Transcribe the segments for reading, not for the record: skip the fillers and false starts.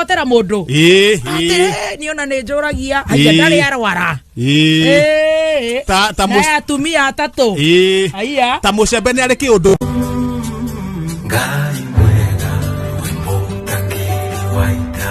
Tera mũndũ. Ĩĩ, ĩĩ. Atĩrĩ, niĩ ona nĩ njũragia haiya Ĩĩ. ndarĩ arwara. Ĩĩ. Ĩĩ. Ta Na atumia atatũ. Ĩĩ. Haiya. Ta mũcembe nĩ arĩ kĩũndũ. Ngai mwega wĩ mũtangĩri wa ita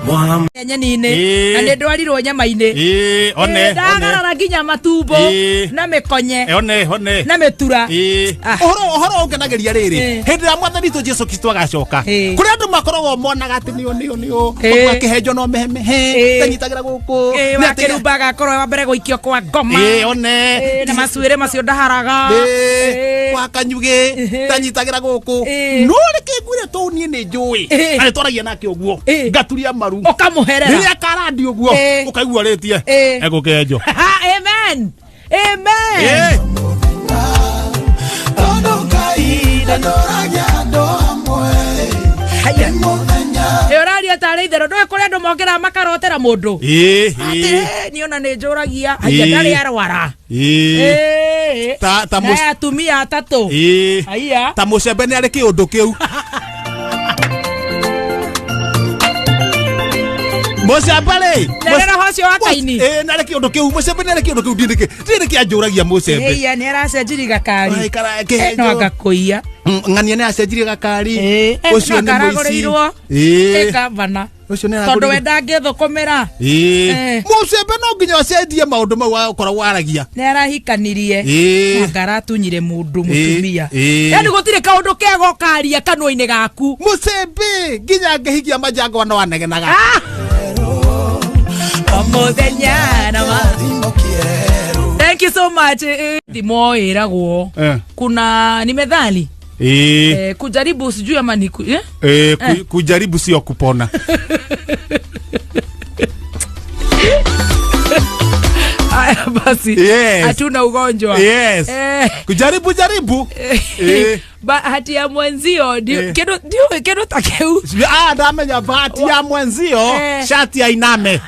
Mwam Nyeni-inĩ. Ĩĩ. Na nĩ ndwarirwo nyama-inĩ. Ĩĩ, one, Ĩĩ, one. ndagarara nginya matumbo Ĩĩ. na mĩkonye One, one. na mĩtura. Ĩĩ. Ah. Ũhoro ũngenagĩria rĩrĩ Ĩĩ. hĩndĩ ĩrĩa mwathani witũ Jesu Kristo agacoka, Ĩĩ. kũrĩa andũ makoragwo monaga atĩ nĩo nĩo nĩo Ĩĩ. makĩhenjo no mehemehe Ĩĩ. tanyitagĩra gũkũ. Ĩĩ, Nĩ wa atĩ- kĩrumba agakorwo wa mbere gũikio kwa ngoma. Ĩĩ, one. Ĩĩ, na macuĩrĩ macio ndaharaga. Ĩĩ, Ĩĩ. wa kanyugĩ Ĩhĩ. tanyitagĩra gũkũ. Ĩĩ. No reke ngwĩre tũu niĩ nĩ njũĩ Ĩĩ. na nĩtwaragia nake ũguo, Ĩĩ. ngaturia maru Ũkamũherera. rĩrĩa karandi ũguo, Ĩĩ. ũkaigua rĩtie Ĩĩ. egũkĩenjo. Amen. Amen. Ĩĩ. Tondũ Ngai ndandoragia andũ amwe. Haiya. Nĩ mũthenya. Ĩ, ũraria tarĩ itherũ ndũĩ kũrĩa andũ mokĩraga makarotera mũndũ. Ĩĩ, ĩĩ. Atĩrĩ, niĩ ona nĩ njũragia haiya Ĩĩ. ndarĩ arwara. Ĩĩ. Ĩĩ. Ta Na atumia atatũ. Ĩĩ. Haiya. Ta mũcembe nĩ arĩ kĩũndũ kĩu. Mũcembe rĩ, Na roho ũcio wa Kaini. Ĩĩ, nĩ arĩ kĩũndũ kĩu. Mũcembe nĩ arĩ kĩũndũ kĩu. Ndiĩ nĩkĩ anjũragia mũcembe. Ĩya, nĩ aracenjirie gakari. Aikara Eh, kĩhenjo. no angakũiya. Ng'ania nĩ acenjirie gakari. Ĩĩ. Eh, Ũcio no nĩ mũici. karagũrĩirwo. Ĩĩ. Ĩ gavana. Ũcio nĩ Tondũ aragũrĩirwo. we ndangĩthũkũmĩra. Ĩĩ. Eh. Mũcembe no nginya ũcenjie maũndũ mau wakoragwo waragia. Nĩ arahikanirie. Ĩĩ. Anga aratunyire mũndũ Ĩĩ. mũtumia. Ĩĩ. Yaani gũtirĩ kaũndũ kega ũkaria kanua-inĩ gaku. Mũcembe nginya ngĩhikia manjangwa no anegenaga. Ah! O mũthenya na ma. Thimo kĩerũ. Thank you so much. Thimo ĩragwo. Eh. Kuna ni methali. Ĩĩ. Kujaribu sijui ama ni eh? Eh, kujaribu sio kupona. Aya basi. Yes. Hatuna ugonjwa. Yes. Eh. Kujaribu jaribu. Eh. Bahati ya mwenzio ndio Eh. kindu ndio kindu ta kĩu. Ah, ndamenya bahati ya mwenzio Eh. shati ya iname.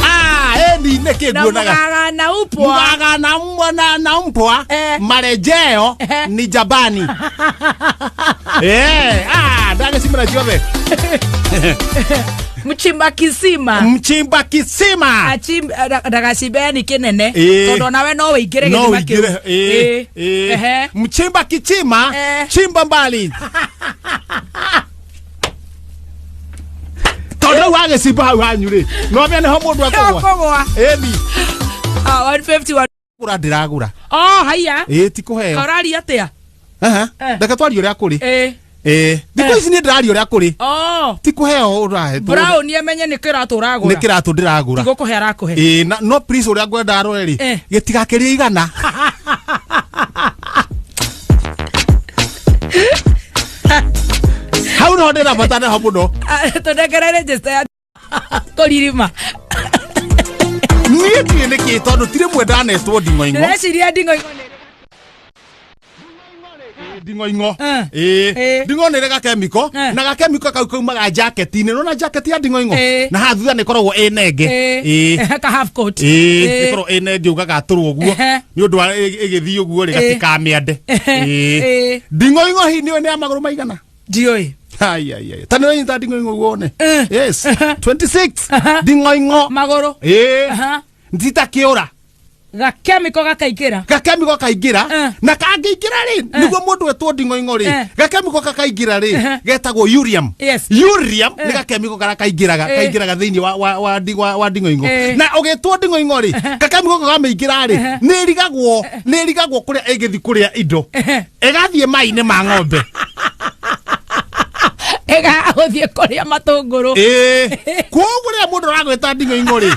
Ah, endi nĩkĩ Na nguonaga. mũgaga na upwa. Mũgaga na mbwa na mpwa Eh. marejeo Eh. ni jabani. Eh, ah, ndagĩcimĩra ciothe. Mchimba kisima. Mchimba kisima. Ndagacimbe yani kĩnene. Ĩĩ. Tondũ onawe no wĩingĩre No gĩthima kĩu. ũingĩre, ĩĩ, Ĩĩ. ĩĩ. Ehe. Mchimba kichima, Eh. chimba mbali. Tondũ rĩu wagĩcimba hau hanyu rĩ, no menya nĩho mũndũ ekũgwa. Ekũgwa. Ĩni. Ah, 151. Gũra ndĩragũra. Oh, haiya. Ĩĩ, ti kũheo. Kaũraria atĩa? Aha. Eh. Reke twarie ũrĩa kũrĩ. Ĩĩ. Ĩĩ. Thikũ ici niĩ ndĩraria ũrĩa kũrĩ. Oh. Ti kũheo ũrahetwo. Brown amenye nĩ kĩratũ ũragũra. Nĩ kĩratũ ndĩragũra. Ti gũkũhe arakũhe. Ĩĩ, na no please ũrĩa ngwenda arore rĩ, Eh. gĩtigakĩrie 100. Hau niho ndĩrabata naho mũno. Ah, tũnengere register ya kũririma. Niĩ ndiũĩ nĩkĩ tondũ ti rĩmwe ndanetwo nding'oing'o. Ndĩreciria nding'oing'o nĩ Nding'oing'o. Eh. Ĩĩ. Ĩĩ. Nding'o nĩ ĩrĩ gakemiko, Eh. na gakemiko kau kaumaga jaketi-inĩ. Nĩwona jaketi ya nding'oing'o? Ĩĩ. Na haha thutha nĩ ĩkoragwo ĩ nenge. Ĩĩ. Ĩĩ. Ehe, ka half coat. Ĩĩ, Ĩĩ. ĩkoragwo ĩ nenge ũgagatũrwo ũguo. Ehe. Nĩ ũndũ wa ĩgĩthiĩ ũguo rĩ, Ĩĩ. gatikamĩande. Ehe. Ĩĩ. Ĩĩ. Nding'oing'o hihi nĩũĩ nĩ ya magũrũ maigana? Ndiũĩ. Ai, ai, ai. Ta nĩ ũranyita nding'oing'o ũguo wone? Eh. Yes. Ehe. 26. Aha. Nding'oing'o. Magũrũ. Ĩĩ. Aha. Nditakĩũra. Gakemiko gakaingĩra. Gakemiko kaingĩra. Eh. Na kangĩingĩra rĩ, nĩguo mũndũ etwo nding'oing'o rĩ, Eh. gakemiko kakaingĩra rĩ, Eh. getagwo urium. Yes. Urium nĩ Eh. gakemiko karĩa kaingĩraga, Eh. kaingĩraga thĩinĩ wa nding'oing'o. Eh. Na ũgĩtwo nding'oing'o rĩ, gakemiko kau kamĩingĩra rĩ, Eh. nĩ ĩrigagwo kũrĩa ĩngĩthiĩ kũrĩa indo. Eh. Ĩgathiĩ mai-inĩ ma ng'ombe. Ĩgagũthiĩ kũrĩa matũngũrũ. Ĩĩ. Koguo rĩrĩa mũndũ aragwĩta nding'oing'o rĩ,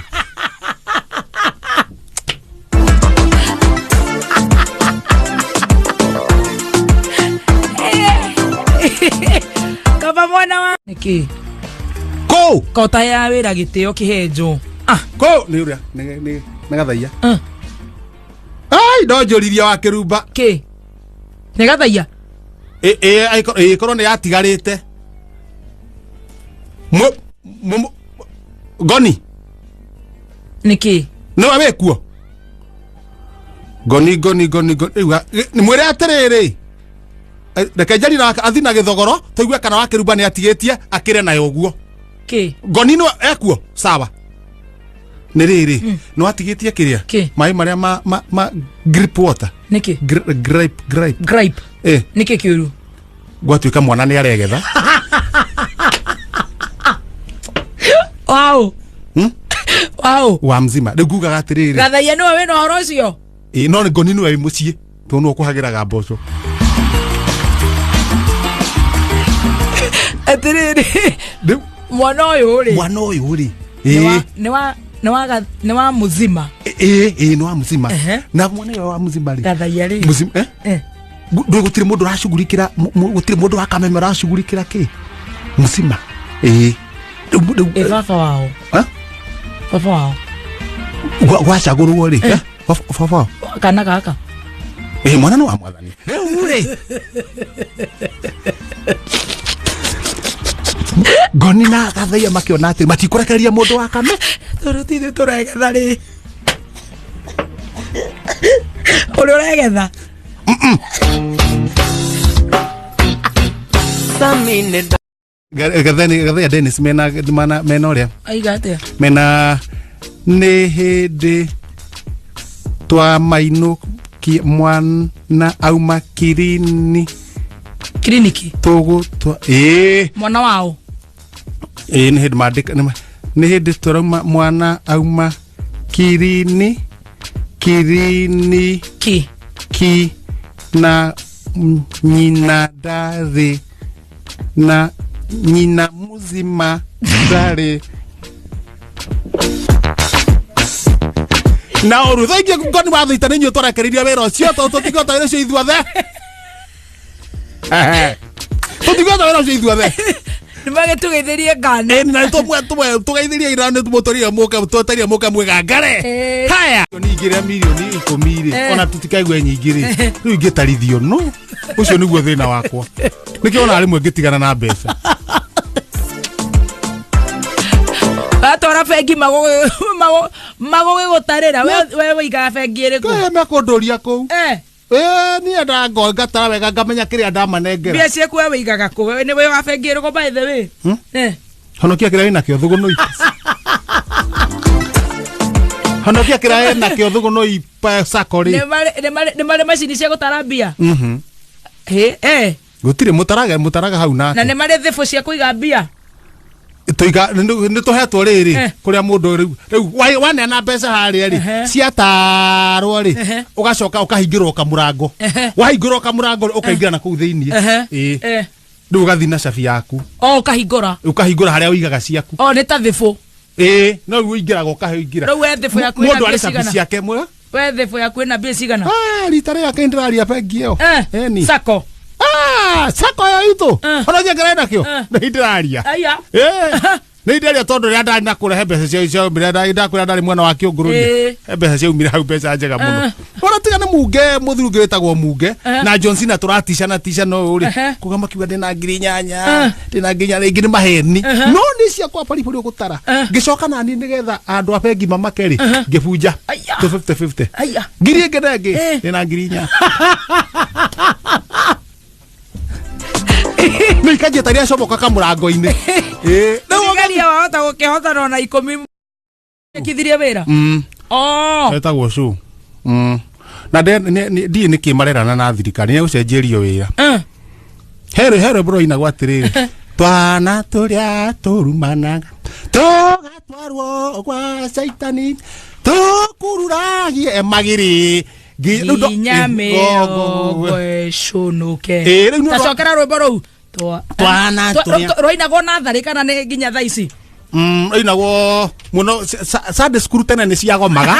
Kaba mwana wa nĩkĩ? Kũu. Kota ya wĩra gĩtĩo kĩhenjo. Ah. Kũu nĩ ũrĩa nĩ gathaia. Ah. Ai, no njũririe wa kĩrumba. Kĩ? Nĩ gathaia? Ĩ, ĩ, ĩ, ĩkorwo nĩ yatigarĩte. Ngoni. Nĩkĩ? Nĩwe wĩkuo? Ngoni, ngoni, ngoni, ngoni. Rĩu nĩ mwĩre atĩrĩrĩ. Reke njarie na athi na gĩthogoro tũigue kana wa kĩrumba nĩ atigĩtie akĩre nayo ũguo. Kĩ? Ngoni no ekuo sawa nĩ rĩrĩ nĩ watigĩtie kĩrĩa Kĩ? maĩ marĩa ma grip water. Nĩkĩ? Gripe gripe. Gripe. Eh. Nĩkĩ kĩũru? Gwatuĩka mwana nĩ aregetha. Wow. Hmm? Wow. Wa mzima rĩu ngugaga atĩrĩrĩ. Gathaia nĩwe wĩna ũhoro ũcio. Ĩ, no nĩ ngoni nĩwe wĩ mũciĩ tondũ nĩwe ũkũhagĩraga mboco. Atĩrĩrĩ, rĩu mwana ũyũ rĩ, mwana ũyũ rĩ, nĩ wa- nĩ wa nĩ wa nĩ wa mũzima. Ĩ ĩ, nĩ wa mzima. Ehe. Na mwana ũyũ wa mzima rĩ, Gathaia rĩ, mzima eh? Eh. Ndũ gũtirĩ mũndũ ũracugurikĩra, gũtirĩ mũndũ wa Kameme ũracugurikĩra kĩ mzima ĩ rĩu Ĩ baba wao? Eh? Baba wao. Gwacagũrwo rĩ, eh? Baba wao. Kana gaka. Ĩ, mwana nĩ wa mwathani rĩu rĩ, ngoni na Gathaia makĩona atĩ matikũrekereria mũndũ wa Kame. Tondũ ti ithuĩ tũregetha rĩ, ũrĩa ũregetha. Gathaia Dennis mena ũrĩa Aiga atĩa? Mena nĩ hĩndĩ twamainũkie mwana auma kirini. Kiriniki. Tũgũtwa ĩĩ. Mwana wao. Ĩĩ, nĩ hĩndĩ mandĩka nĩ hĩndĩ tũrauma mwana auma kirini kirini ki ki na nyina ndarĩ na nyina muzima ndarĩ na ũru thaingĩ ngoni wa thita nĩ inyuĩ twarekereirie wĩra ũcio tondũ tũtingĩhota wĩra ũcio ithuothe, tũtingĩhota wĩra ũcio ithuothe. Nĩ magĩtũgeithĩrie ngano. Ĩni na tũmwe tũmwe tũgeithĩrie ira nĩ tũmũtũrire mũke tweterie mũke mwĩgangare. Eh. Haya nyingĩ rĩa mirioni 10 rĩ, ona tũtikaigue nyingĩ rĩ, rĩu ingĩtarithio no ũcio nĩguo thĩna wakwa, nĩkĩo ona rĩmwe ngĩtigana na mbeca. Watwara bengi magũgĩgũtarĩra we wĩigaga bengi ĩrĩkũ? Kaya mekũndũria kũu. Eh. Ĩĩ, niĩ ndango ngatara wega ngamenya kĩrĩa ndamanengera. Mbia ciaku we wĩigaga kũ? We nĩ wĩ wa bengi ĩrĩkũ, by the way? Eh. Honokia kĩrĩa wĩnakĩo thũgũnũi, honokia kĩrĩa wĩnakĩo thũgũnũi sako rĩ. Nĩ marĩ macini cia gũtara mbia? Hĩ, eh. Gũtirĩ mũtaraga mũtaraga hau Na nake. nĩ marĩ thĩbũ cia kũiga mbia? Tuiga nĩ tũhetwo rĩrĩ Eh. kũrĩa mũndũ rĩu waneana mbeca harĩa rĩ, ciatarwo rĩ, ũgacoka ũkahingĩrwo kamũrango. Wahingũrwo kamũrango rĩ, ũkaingĩra na kũu thĩiniĩ. Ĩĩ. Rĩu ũgathiĩ na cabi yaku. O ũkahingũra. Ũkahingũra harĩa ũigaga ciaku. O nĩ ta thĩbũ. Ĩĩ, no rĩu ũingĩraga ũkahingĩra. Rĩu we thĩbũ yaku ĩna Mũndũ mbia arĩ cabi cigana? ciake mwe. We thĩbũ yaku ĩna mbia cigana? Ah, rita rĩa kĩ ndĩraria bengi ĩyo. Ĩni. Sako. Ah, sako ĩyo itũ. Ona njengera nakĩo. Nĩ ndĩraria. Aya. Ĩĩ. Nĩ ndĩraria tondũ rĩrĩa ndarĩ na kũrehe mbeca cia rĩrĩa ndakwĩra ndarĩ mwena wa kĩũngũrũria. He mbeca ciaumire hau, mbeca njega mũno. Ona tiga nĩ Munge, mũthuri ũngĩ wĩtagwo Munge na John Cena tũraticana ticana ũũ rĩ. Kuga makiuga ndĩna 8000. Ndĩna 8000 rĩngĩ nĩ maheni. No nĩ ciakwa baribari ũgũtara. Ngĩcoka nani nĩgetha andũ a bengi mamake rĩ, ngĩbunja. Aya. 250 50. Aya. Ngiri ĩngĩ na ĩngĩ. Ndĩna 4000. Nĩ ikanjia tarĩa comoka kamũrango-inĩ. Ĩĩ. Rĩu Thigari wahota gũkĩhotana ona 10 kithirie wĩra. Oh. Etagwo cu. Na ndiĩ nĩkĩ marerana na thirikari nĩ gũcenjerio wĩra. Here here bro inagwo atĩrĩrĩ, twana tũrĩa tũrumanaga tũgatwarwo gwa caitani tũkururagie magiri. Nginya mĩrongo ĩcũnũke. Ĩĩ, rĩu nĩ Tacokera rwĩmbo rũu. Twana tũrĩa- Rwainagwo natharĩ kana nĩ nginya thaa ici? Rũinagwo mũno Sunday school tene nĩ ciagomaga.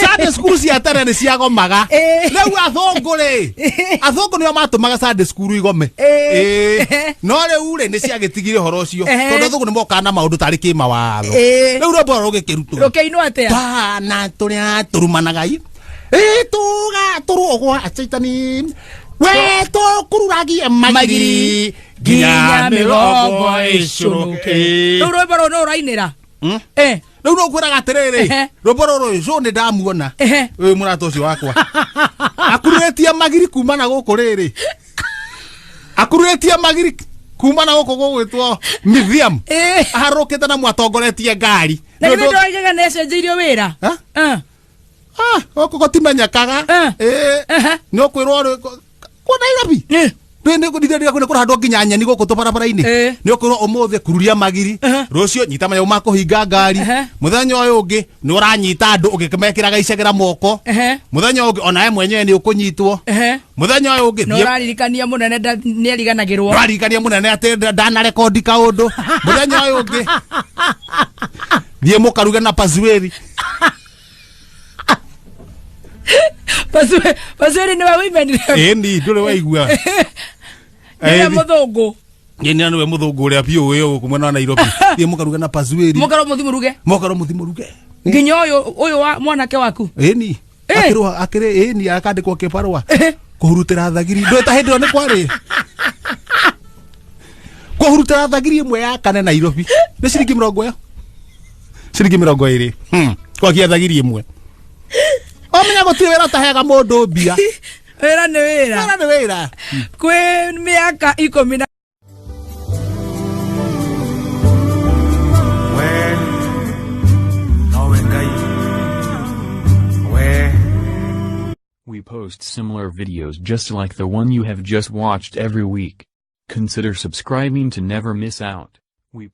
Sunday school cia tene nĩ ciagomaga. Rĩu athũngũ rĩ, athũngũ nĩo matũmaga Sunday school igome. Ĩĩ. No rĩu rĩ, nĩ ciagĩtigire ũhoro ũcio tondũ athũngũ nĩ mokaga na maũndũ tarĩ kĩmawatho. Rĩu rwĩmbo rũrũ rũgĩkĩrutwo. Rũkĩinwo atĩa? Twana tũrĩa tũrumanaga i ĩ tũgatũrwo gwa caitani we tũkururagie magiri nginya mĩrongo ĩcũnũke. Rĩu rwĩmbo rũu nĩ ũrainĩra? Eh. Rĩu no kwĩraga atĩrĩrĩ, rwĩmbo rũrũ cũ nĩ ndamuona Ehe. ũyũ mũrata ũcio wakwa. Akururĩtie magiri kuma na gũkũ rĩrĩ, akururĩtie magiri kuma na gũkũ gũgwĩtwo museum, aharũkĩte na mwatongoretie ngari. Na Nĩ githĩ ũndũ- ndwaigaga nĩ acenjeirio wĩra? Ha? Eh. Ah, gũkũ gũtimenyekaga. Eh. Aha. Nĩ ũkwĩrwo kwa Nairobi nä kũrahandwo nginya nyeni gũkũ tũbarabara-inĩ. Nĩ ũkwĩrwo ũmũthĩ kururia magiri, rũciũ nyita manyamũ ma kũhinga ngari, mũthenya ũyũ ũngĩ nĩ ũranyita andũ ũgĩmekĩraga icegera moko, mũthenya ũyũ ũngĩ onawe mwenyewe nĩ ũkũnyitwo, mũthenya ũyũ ũngĩ Na ũraririkania mũnene nĩ ariganagĩrwo. Ũraririkania mũnene atĩ ndanarekondi kaũndũ. Mũthenya ũyũ ũngĩ thiĩ mũkaruge na pazueri. Pasueri nĩwe women rep? Ĩni, ndũrĩ waigua? Nĩwe Ĩni. mũthũngũ? Ĩni, nĩwe mũthũngũ ũrĩa biũ wĩ gũkũ mwena wa Nairobi. Thiĩ mũkaruge na pazueri. Mũkarwo mũthi mũruge. Mũkarwo mũthi mũruge. Nginya ũyũ ũyũ wa mwanake waku? Ĩni. Akĩrũa akĩrĩ ĩni akandĩkwo kĩbarũa kũhurutĩra thagiri. Ndũĩ ta hĩndĩ ĩyo nĩ kwarĩ kũhurutĩra thagiri ĩmwe ya kane Nairobi nĩ ciringi mĩrongo ĩyo, ciringi 20. Kwakia thagiri ĩmwe, omenya gũtirĩ wĩra ũtaheaga mũndũ mbia. Wĩra nĩ wĩra. Wĩra nĩ wĩra. Kwĩ mĩaka 10 na We nowe Ngai we. We post similar videos just like the one you have just watched every week. Consider subscribing to never miss out. We